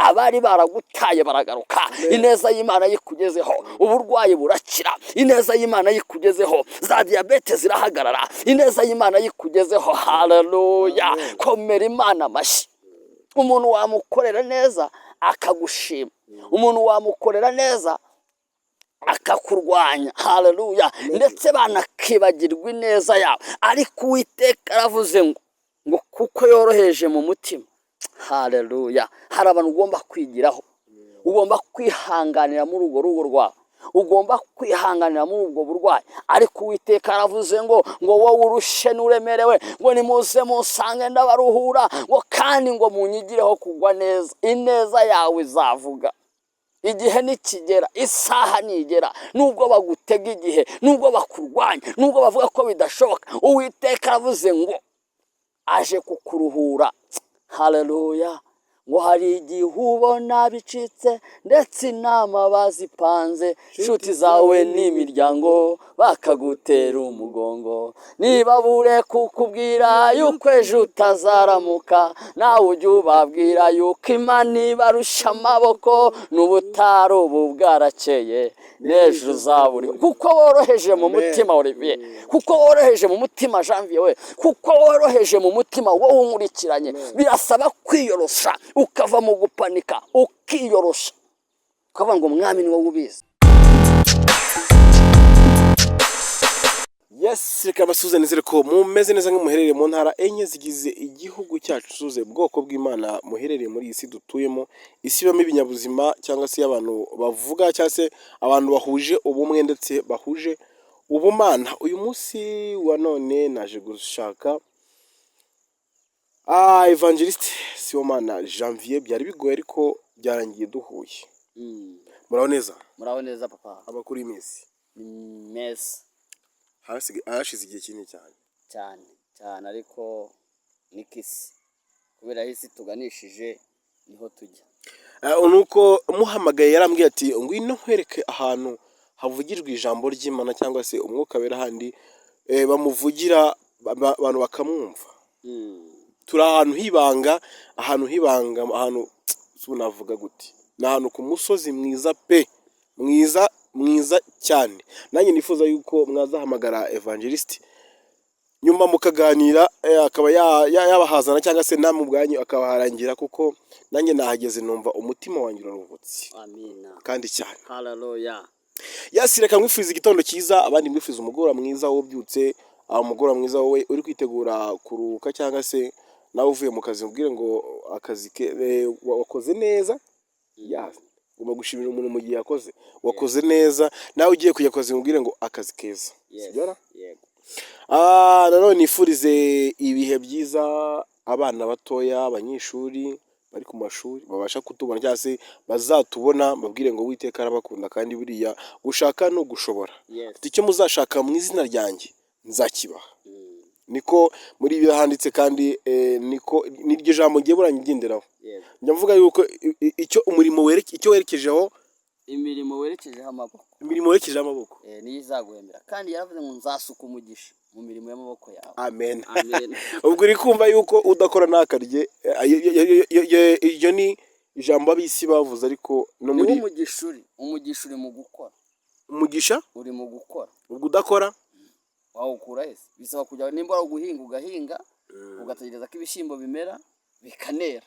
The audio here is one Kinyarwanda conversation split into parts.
Abari baragutaye baragaruka. Ineza y'Imana yikugezeho, uburwayi burakira. Ineza y'Imana yikugezeho, za diyabete zirahagarara. Ineza y'Imana yikugezeho, haleluya! Komera Imana amashyi. Umuntu wamukorera neza akagushima, umuntu wamukorera neza akakurwanya, haleluya, ndetse banakibagirwa ineza yawe. Ariko Uwiteka aravuze ngo kuko yoroheje mu mutima, haleluya. Hari abantu ugomba kwigiraho, ugomba kwihanganira muri urwo rugo rwawe, ugomba kwihanganira muri ubwo burwayi. Ariko Uwiteka aravuze ngo wowe urushe n'uremerewe, ngo nimuze musange ndabaruhura, ngo kandi ngo munyigireho kugwa neza. Ineza yawe izavuga igihe nikigera, isaha nigera. Nubwo bagutega igihe, nubwo bakurwanya, nubwo bavuga ko bidashoboka, Uwiteka aravuze ngo aje kukuruhura, haleluya. Ngo hari igihe ubona bicitse, ndetse inama bazipanze, inshuti zawe n'imiryango bakagutera umugongo. Niba bure kukubwira yuko ejo utazaramuka, nawe ujye ubabwira yuko Imana ibarusha amaboko. N'ubutari ubu bwarakeye, n'ejo uzaba uriho, kuko woroheje mu mutima, Olivier, kuko woroheje mu mutima, Janvier we, kuko woroheje mu mutima wowe unkurikiranye. Birasaba kwiyorosha, ukava mu gupanika, ukiyorosha, ukavuga ngo "Mwami, ni wowe ubizi." Yes, reka mbasuhuze, nizere ko mumeze neza nk'muherereye mu ntara enye zigize igihugu cyacu. Suze ubwoko bw'Imana muherereye muri iyi si dutuyemo, isi ibamo ibinyabuzima cyangwa se abantu bavuga cyangwa se abantu bahuje ubumwe ndetse bahuje ubumana. Uyu munsi wa none naje gushaka Evangeliste Sibomana Janvier. Byari bigoye ariko byarangiye duhuye. Muraho neza? Muraho neza, papa. Amakuru y'iminsi? Ni meza. Harashize igihe kinini cyane. Cyane cyane, ariko ni kisi kubera aho isi tuganishije niho tujya. Nuko muhamagaye yarambwiye ati: "Ngwino nkwereke ahantu havugirwa ijambo ry'Imana cyangwa se Umwuka Wera, handi bamuvugira abantu bakamwumva." Turi ahantu h'ibanga, ahantu h'ibanga, ahantu navuga gute, ni ahantu ku musozi mwiza pe, mwiza mwiza cyane. Nanjye nifuza yuko mwazahamagara Evangeliste nyuma mukaganira, akaba yabahazana cyangwa se namwe ubwanyu akabaharangira, kuko nanjye nahageze numva umutima wanjye uraruhutse. Amina. Kandi cyane. Haleluya. Yes, reka mwifuriza igitondo cyiza, abandi mwifuriza umugoroba mwiza wowe ubyutse, umugoroba mwiza wowe uri kwitegura kuruhuka, cyangwa se nawe uvuye mu kazi, mubwire ngo akazi ke wakoze neza. Ya, ugomba gushimira umuntu mu gihe yakoze, wakoze neza. Nawe ugiye kujya ku kazi, mubwire ngo akazi keza. Sibyo ra? Yego. Nanone nifurize ibihe byiza abana batoya, abanyeshuri bari ku mashuri babasha kutubona cyangwa se bazatubona, mbabwire ngo Uwiteka arabakunda, kandi buriya gushaka ni ugushobora. Ati: "Icyo muzashaka mu izina ryanjye nzakibaha." Niko muri ibyo handitse, kandi niko niryo jambo ngiye burangigenderaho. Njya mvuga yuko icyo umurimo icyo werekejeho Imirimo werekejeho amaboko. Imirimo werekejeho amaboko. Niyo izaguhembera, kandi yaravuze ngo nzasuka umugisha mu mirimo y'amaboko yawe. Amen. Amen. Ubwo uri kumva yuko udakora ntakarye, iryo ni ijambo ab'isi bavuze, ariko no Niwo muri umugisha uri, umugisha uri mu gukora. Umugisha Uri mu gukora. Ubwo udakora Wawukura hese? Bisaba kujya, nimba ari uguhinga ugahinga, ugategereza ko ibishyimbo bimera bikanera.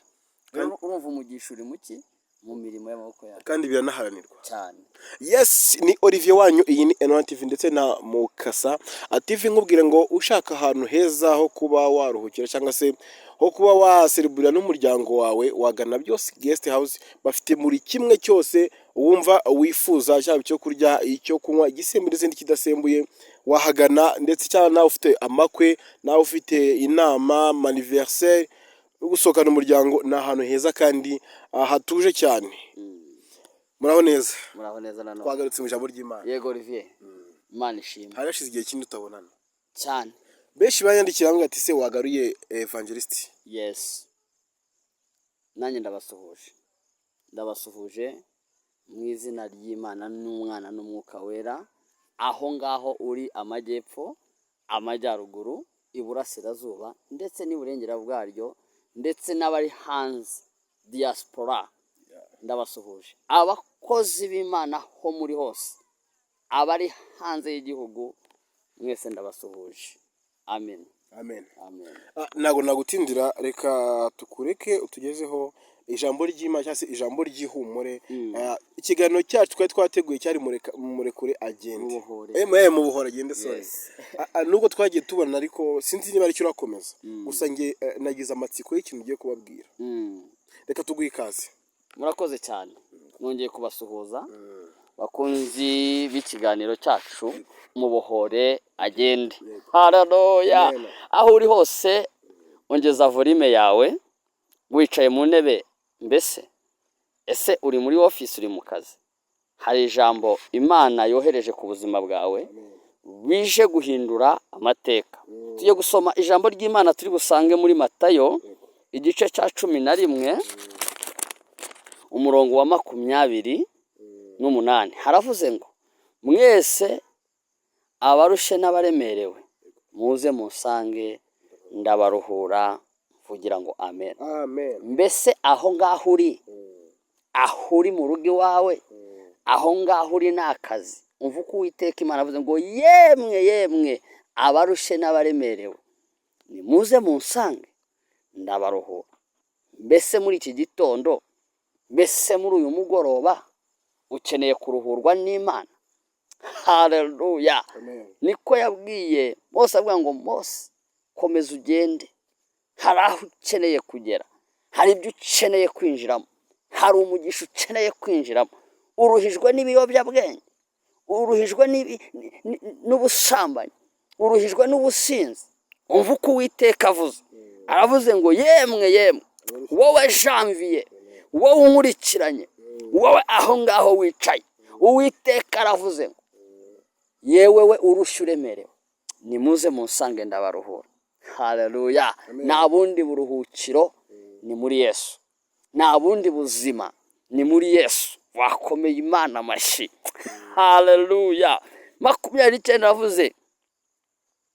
Rero urumva umugisha uri muki? Mu mirimo y'amaboko yawe. Kandi biranaharanirwa. Cyane. Yes, ni Olivier wanyu, iyi ni N1 TV ndetse na Mukasa TV. Nkubwire ngo ushaka ahantu heza ho kuba waruhukira cyangwa se ho kuba wasereburira n'umuryango wawe, wagana Byose Guest House. Bafite muri kimwe cyose wumva wifuza, cyaba icyo kurya, icyo kunywa, igisembuye ndetse n'ikidasembuye, wahagana. Ndetse cyangwa nawe ufite amakwe, nawe ufite inama, anniversaire, gusohokana umuryango, ni ahantu heza kandi hatuje cyane. Muraho neza? Muraho neza nanone. Twagarutse mu ijambo ry'Imana. Yego Olivier, Imana ishimwe. Hari hashize igihe kinini tutabonana. Cyane. Benshi banyandikiye bambwira ati: "Se wagaruye Evangeliste?" Yes, nanjye ndabasuhuje, ndabasuhuje mu izina ry'Imana n'Umwana n'Umwuka Wera. Aho ngaho uri, amajyepfo, amajyaruguru, iburasirazuba ndetse n'iburengera bwaryo, ndetse n'abari hanze, diaspora. Ndabasuhuje abakozi b'Imana ho muri hose, abari hanze y'igihugu mwese ndabasuhuje. Amen. Amen. Amen. Ntabwo nagutindira, reka tukureke utugezeho ijambo ry'Imana cyangwa se ijambo ry'ihumure. Ikiganiro cyacu twari twateguye cyari murekure agende. Mubohore. Mubohore agende, sorry. Yes. Nubwo twagiye tubona, ariko sinzi niba aricyo urakomeza gusa. Njye nagize amatsiko y'ikintu ugiye kubabwira. Reka tuguhe ikaze. Murakoze cyane, nongeye kubasuhuza bakunzi b'ikiganiro cyacu Mubohore Agende. Haleluya! Amen. Aho uri hose, ongeza volume yawe. Wicaye mu ntebe, mbese ese uri muri ofisi, uri mu kazi, hari ijambo Imana yohereje ku buzima bwawe bije guhindura amateka. Tugiye gusoma ijambo ry'Imana turi busange muri Matayo igice cya 11, umurongo wa 28. Haravuze ngo: "Mwese abarushe n'abaremerewe, muze musange, ndabaruhura." Kugira ngo amen. Amen. Mbese aho ngaho uri, aho uri mu rugo iwawe, aho ngaho uri ni akazi, umva uko Uwiteka Imana avuze ngo: "Yemwe, yemwe abarushe n'abaremerewe, nimuze munsange, ndabaruhura." Mbese muri iki gitondo, mbese muri uyu mugoroba, ukeneye kuruhurwa n'Imana? Haleluya! Amen. Niko yabwiye Mose, avuga ngo: "Mose, komeza ugende, hari aho ukeneye kugera, hari ibyo ukeneye kwinjiramo, hari umugisha ukeneye kwinjiramo." Uruhijwe n'ibiyobyabwenge, uruhijwe n'ubusambanyi, uruhijwe n'ubusinzi, umva uko Uwiteka avuze. Aravuze ngo: "Yemwe, yemwe, wowe Janvier, wowe unkurikiranye, wowe aho ngaho wicaye, Uwiteka aravuze ngo: yewe we urushye uremerewe, nimuze munsange, ndabaruhura." Haleluya! Nta bundi buruhukiro, ni muri Yesu. Nta bundi buzima, ni muri Yesu. Wakomeye Imana amashyi. Haleluya! 29 havuze,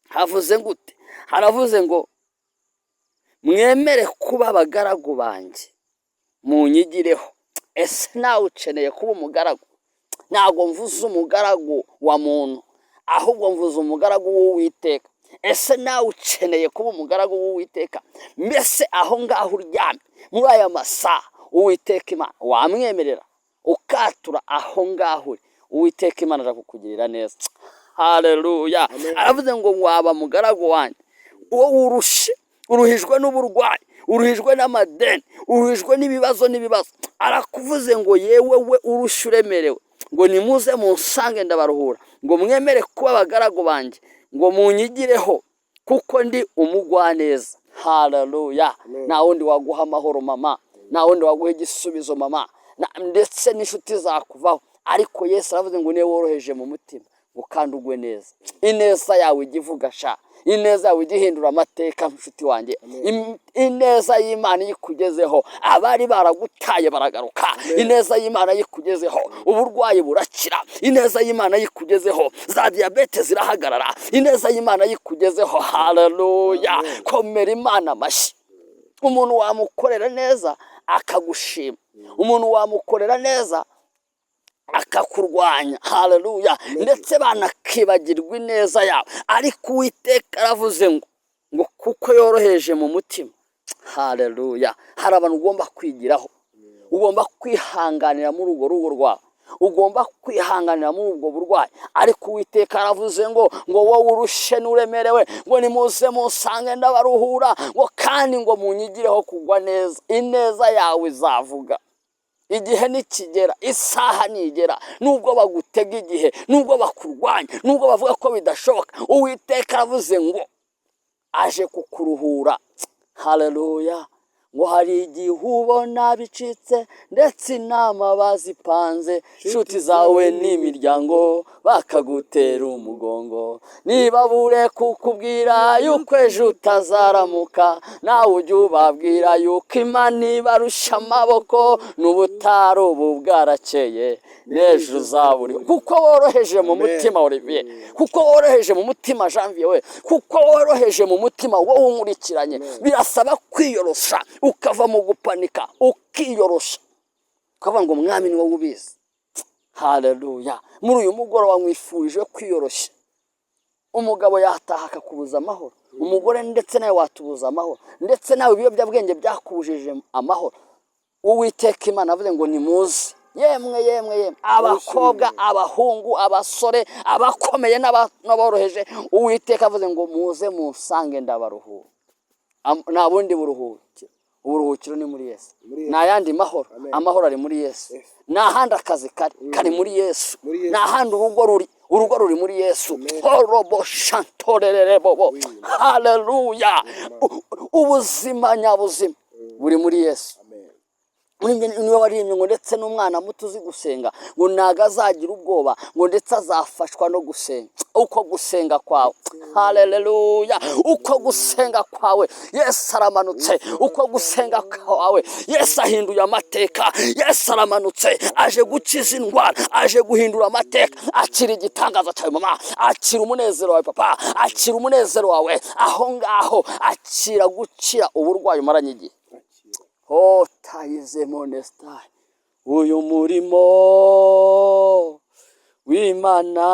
havuze gute? Haravuze ngo: "Mwemere kuba abagaragu banjye, munyigireho." Ese nawe ukeneye kuba umugaragu? Ntabwo mvuze umugaragu wa muntu, ahubwo mvuze umugaragu w'Uwiteka. Ese nawe ukeneye kuba umugaragu w'Uwiteka? Mbese aho ngaho uryamye muri aya masaha, Uwiteka Imana wamwemerera ukatura aho ngaho uri? Uwiteka Imana arakukugirira neza. Haleluya! Aravuze ngo: "Waba mugaragu wanjye, uwo wurushe, uruhijwe n'uburwayi, uruhijwe n'amadeni, uruhijwe n'ibibazo n'ibibazo." Arakuvuze ngo: "Yewe we urushye uremerewe, ngo nimuze munsange, ndabaruhura, ngo mwemere kuba abagaragu banjye, ngo munyigireho, kuko ndi umugwaneza." Haleluya! Nta wundi waguha amahoro mama, nta wundi waguha igisubizo mama, ndetse n'inshuti zakuvaho, ariko Yesu aravuze ngo niwe woroheje mu mutima, ngo kandi ugwe neza. Ineza yawe ijya ivuga sha, ineza yawe ijya ihindura amateka, nshuti wanjye. Ineza y'Imana iyo ikugezeho, abari baragutaye baragaruka. Ineza y'Imana iyo ikugezeho, uburwayi burakira. Ineza y'Imana iyo ikugezeho, za diyabete zirahagarara. Ineza y'Imana iyo ikugezeho, haleluya! Komera Imana amashyi. Umuntu wamukorera neza akagushima, umuntu wamukorera neza akakurwanya. Haleluya! Ndetse banakibagirwa ineza yawe, ariko Uwiteka aravuze ngo kuko yoroheje mu mutima. Haleluya! Hari abantu ugomba kwigiraho, ugomba kwihanganira muri urwo rugo rwawe, ugomba kwihanganira muri ubwo burwayi, ariko Uwiteka aravuze ngo wowe urushe n'uremerewe, ngo nimuze musange, ndabaruhura, ngo kandi ngo munyigireho kugwa neza. Ineza yawe izavuga igihe nikigera, isaha nigera. Nubwo bagutega igihe, nubwo bakurwanya, nubwo bavuga ko bidashoboka, Uwiteka aravuze ngo aje kukuruhura. Haleluya! Ngo hari igihe ubona bicitse, ndetse inama bazipanze, inshuti zawe n'imiryango bakagutera umugongo, niba bure kukubwira yuko ejo utazaramuka, nawe ujye ubabwira yuko Imana ibarusha amaboko, n'ubutari ubu bwarakeye, n'ejo uzaba uriho, kuko woroheje mu mutima Olivier, kuko woroheje mu mutima Janvier we, kuko woroheje mu mutima wowe unkurikiranye. Birasaba kwiyorosha, ukava mu gupanika, ukiyorosha. Ukavuga ngo mwami ni wowe ubizi. Haleluya. Muri uyu mugoroba nkwifurije kwiyoroshya. Umugabo yataha akakubuza amahoro, umugore ndetse nawe watubuza amahoro, ndetse nawe ibiyobyabwenge byakubujije amahoro. Uwiteka Imana avuze ngo nimuze, yemwe, yemwe, yemwe, abakobwa, abahungu, abasore, abakomeye n'aboroheje. Uwiteka avuze ngo muze munsange ndabaruhura. Nta bundi buruhukiro, uburuhukiro ni muri Yesu. Muri Yesu. Nta yandi mahoro. Amen. Amahoro ari muri Yesu. Nta handi akazi kari muri Yesu. Muri Yesu. Nta handi urugo ruri, urugo ruri muri Yesu. Amen. Horobo shantorererebobo. Haleluya. Ubuzima nyabuzima buri muri Yesu. Amen. Muri njye niwe waririmbye ngo ndetse n'umwana muto uzi gusenga ngo ntago azagira ubwoba, ngo ndetse azafashwa no gusenga. Uko gusenga kwawe, haleluya, uko gusenga kwawe Yesu aramanutse. Uko gusenga kwawe Yesu ahinduye amateka. Yesu aramanutse aje gukiza indwara, aje guhindura amateka. Akira igitangaza cyawe mama, akira umunezero wawe papa, akira umunezero wawe aho ngaho, akira gukira uburwayi umaranye igihe. Oh, tayize monestai. Uyu murimo w'Imana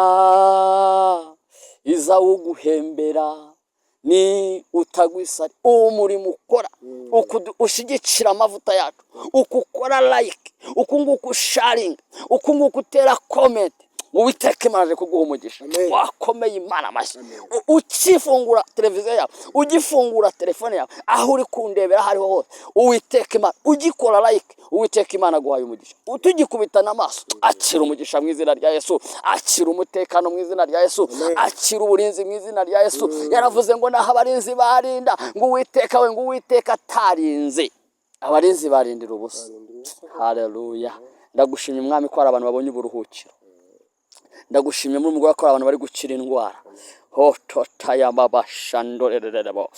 izawuguhembera ni utagwisa. Uwo murimo ukora, uku ushyigikira amavuta yacu, uku ukora like, uku nguku usharinga, uku nguku utera comment, Uwiteka Imana aje kuguha umugisha. Amen. Wakomeye Imana amashyi. Ukifungura televiziyo yawe, ugifungura telefone yawe, aho uri kundebera aho ariho hose, Uwiteka Imana, ugikora like, Uwiteka Imana aguhaye umugisha. Tugikubita n'amaso, akira umugisha mu izina rya Yesu, akira umutekano mu izina rya Yesu, akira uburinzi mu izina rya Yesu. Yaravuze ngo naho abarinzi barinda, ngo Uwiteka we, ngo Uwiteka atarinze abarinzi barindira ubusa. Haleluya. Ndagushimye Mwami ko hari abantu babonye uburuhukiro. Ndagushimye muri umugore ko hari abantu bari gukira indwara. Oh, totayamabashandorererebo.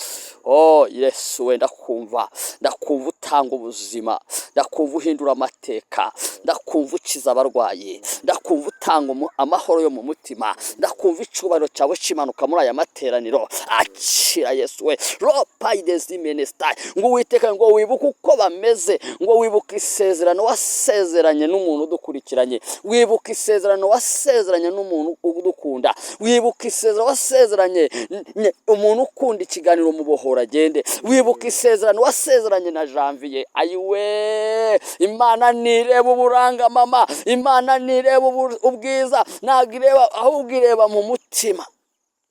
Oh Yesu we, ndakumva, ndakumva utanga ubuzima, ndakumva uhindura amateka, ndakumva ukiza abarwayi, ndakumva utanga amahoro yo mu mutima, ndakumva icyubahiro cyawe kimanuka muri aya materaniro. Akira Yesu we. Ropayidezimenesitayi. Ngo Uwiteka, ngo wibuke uko bameze, ngo wibuke isezerano wasezeranye n'umuntu udukurikiranye, wibuke isezerano wasezeranye n'umuntu udukunda, wibuke isezerano wasezeranye umuntu ukunda ikiganiro Mubohora Agende, wibuke isezerano wasezeranye na Janvier. Ayiwe, Imana ntireba uburanga mama, Imana ntireba ubwiza, ntabwo ireba, ahubwo ireba mu mutima.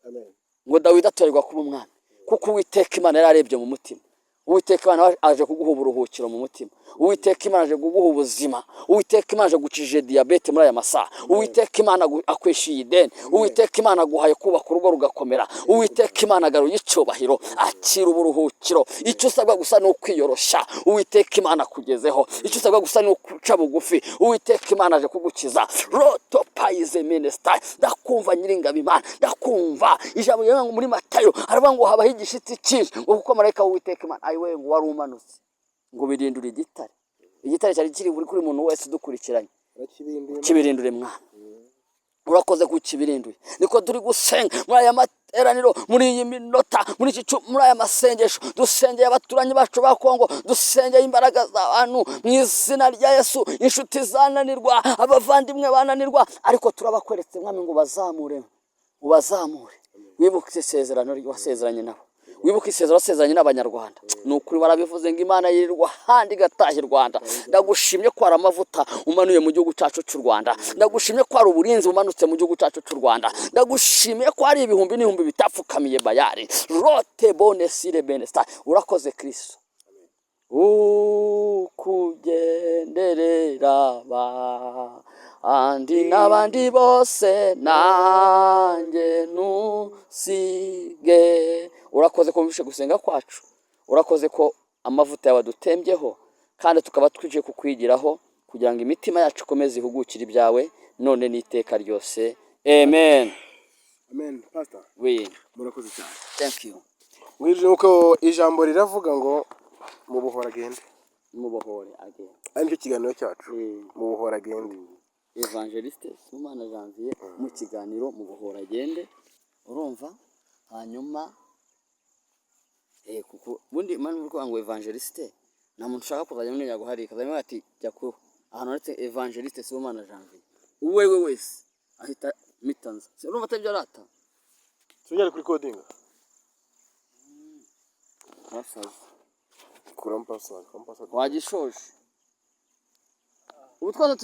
Amen. Ngo Dawidi atorerwa kuba umwami kuko Uwiteka Imana yari arebye mu mutima. Uwiteka Imana aje kuguha uburuhukiro mu mutima. Uwiteka Imana aje kuguha ubuzima. Uwiteka Imana aje gucishije diyabete muri aya masaha. Uwiteka Imana akwishyuye ideni. Uwiteka Imana aguhaye kubaka urugo rugakomera. Uwiteka Imana agaruye icyubahiro. Akira uburuhukiro. Icyo usabwa gusa ni ukwiyoroshya, Uwiteka Imana akugezeho. Icyo usabwa gusa ni ukuca bugufi, Uwiteka Imana aje kugukiza. Roto payize minisita. Ndakumva Nyiringabo Imana, ndakumva ijambo ryawe ngo muri Matayo haravuga ngo habaho igishitsi cyinshi, ngo kuko marayika w'Uwiteka Imana, ayiwe, ngo wari umanutse ngo birindure igitare. Igitare cyari kiri buri kuri muntu wese udukurikiranye. Arakibinduye. Kibirindure mwana, urakoze kukibirinduye. Niko turi gusenga muri aya materaniro, muri iyi minota, muri iki muri aya masengesho. Dusengeye abaturanyi bacu ba Kongo, dusengeye imbaraga z'abantu mu izina rya Yesu. Inshuti zananirwa, abavandimwe bananirwa, ariko turabakweretse Mwami ngo bazamure, ubazamure. Wibuke isezerano wasezeranye nabo, wibuke isezerano wasezeranye n'Abanyarwanda. Ni ukuri barabivuze ngo Imana yirirwa ahandi igataha i Rwanda. Ndagushimye ko hari amavuta umanuye mu gihugu cyacu cy'u Rwanda. Ndagushimye ko hari uburinzi bumanutse mu gihugu cyacu cy'u Rwanda. Ndagushimiye ko hari ibihumbi n'ibihumbi bitapfukamiye Bayari. Rote bone sire bene sta. Urakoze Kristo. Ukugenderera abandi n'abandi bose, nanjye ntusige. Urakoze ko wumvishe gusenga kwacu. Urakoze ko amavuta yawe adutembyeho, kandi tukaba twije kukwigiraho kugira ngo imitima yacu ikomeze ihugukire ibyawe none n'iteka ryose. Amen. Amen, pastor. We. Murakoze cyane. Thank you. Mwije uko ijambo riravuga ngo Mubohora Agende. Mubohore Agende. Ari nicyo kiganiro cyacu. Mubohora Agende. Evangeliste Sibomana Janvier mu kiganiro Mubohora Agende. Urumva, hanyuma kuko ubundi Imana iri kuvuga ngo evangeliste, nta muntu ushaka kuzajya amenya guharika, azajya ati jya ku Ahantu handitse Evangeliste Sibomana Janvier, uwo ari we wese ahita mitanza. Urumva atari byo arata? Tujyane kuri coding. Basaze. Kuramo password, kuramo password. Wagishoje ubu twose.